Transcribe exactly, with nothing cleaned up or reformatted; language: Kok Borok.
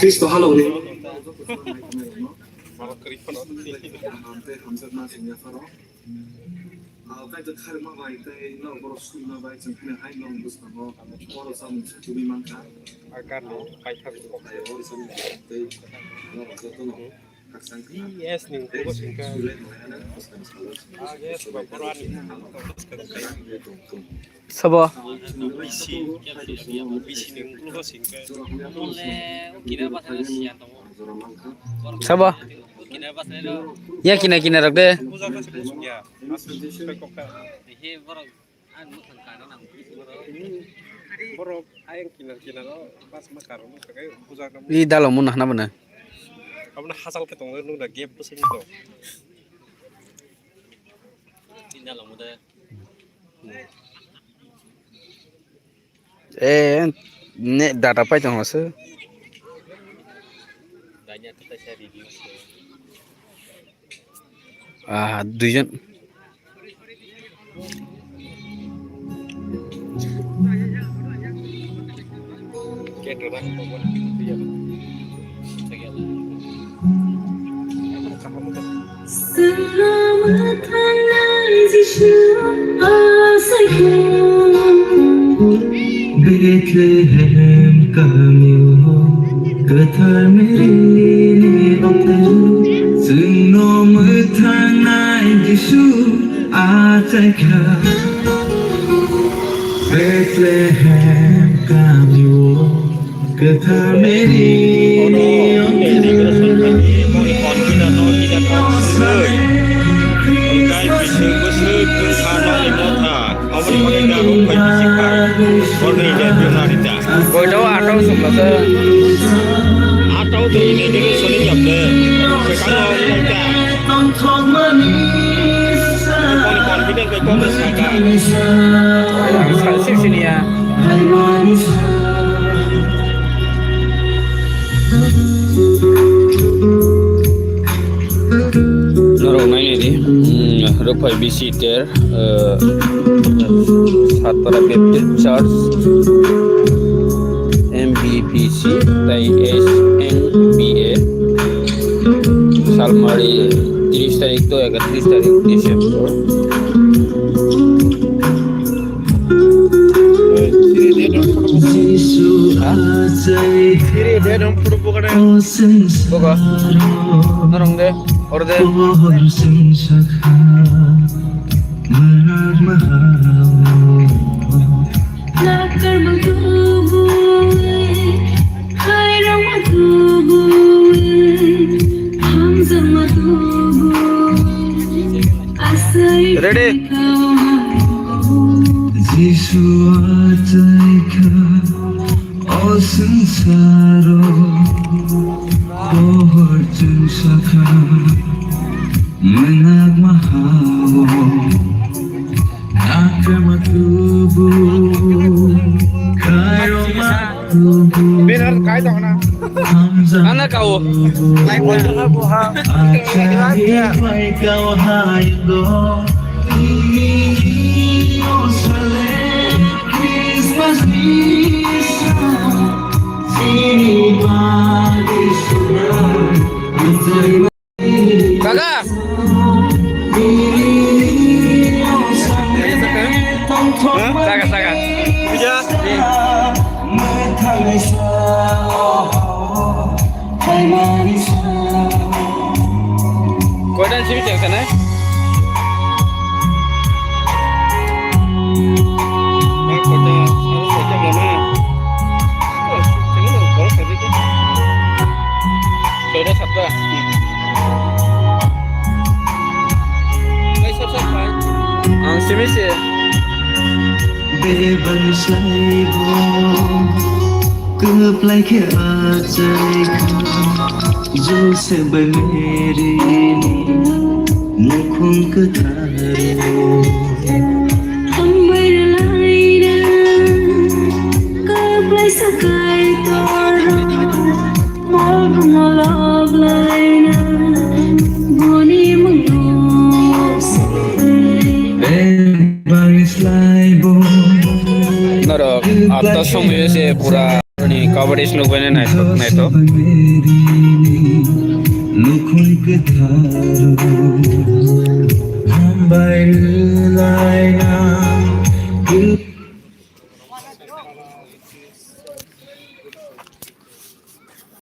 Kristo halongni Kaitor kharima bai tei norok borok surima bai chwng phino hai norok bwskango borok chamung se tubui mankha. Agarni paithak. Borok chamung tei norok jotono khakchang kha. Yes, ni ulo singkha. Yes, ba borok ani. Sabo. Bisi, bisi ni ulo singkha. Sabo. Ya kina kina rok de. Puja khe se muchung ya. Aswk tei kok kha. Borok ayang kinar kinar o bas ma kar o muchung khe puja khe. Ni dalong mun hana bana. Aboni hachal khe tongo nung da gap bwswk tong. Ni dalong de. Eh, ne data pai tong se. Ah, duijon. Swnam thangnai Jisu achaikha. Bethlehem kamio kwthar Mary ni okthu chwngno mwthangnai Jisu achaikha. Bethlehem kamio kwthar Mary ni okthu. Koito atau sebelas. Atau tu ini dulu sulit ya, Bre. Sekarang kita. Confident ke kau saka. Sini ya. Norok nainai di, hmm, Rwphai B C ter, eh, Satpara Baptist Church, M B P C, tai S N B A, Salmari, tris tarik to ekatris tarik December. Boga. Norong de, orde. Ready? Jisu achaikha o swngsaro, pohor chwngsakha mwnakma hao, nakrama tubu, khairokma tubu. Banner kai tong na. Ana kau. Kaka. Saka, saka. Puja. Koidan simi cheng sana. Soida sabda. Ang simi se. Bebani saibo kwplai khe achai kha, Joseph bai Mary ni nukhung kwthar o. Hambai rwlaina kwplaisa Kaitor o. Song yo se pura ni coverage no bene naithok naithok.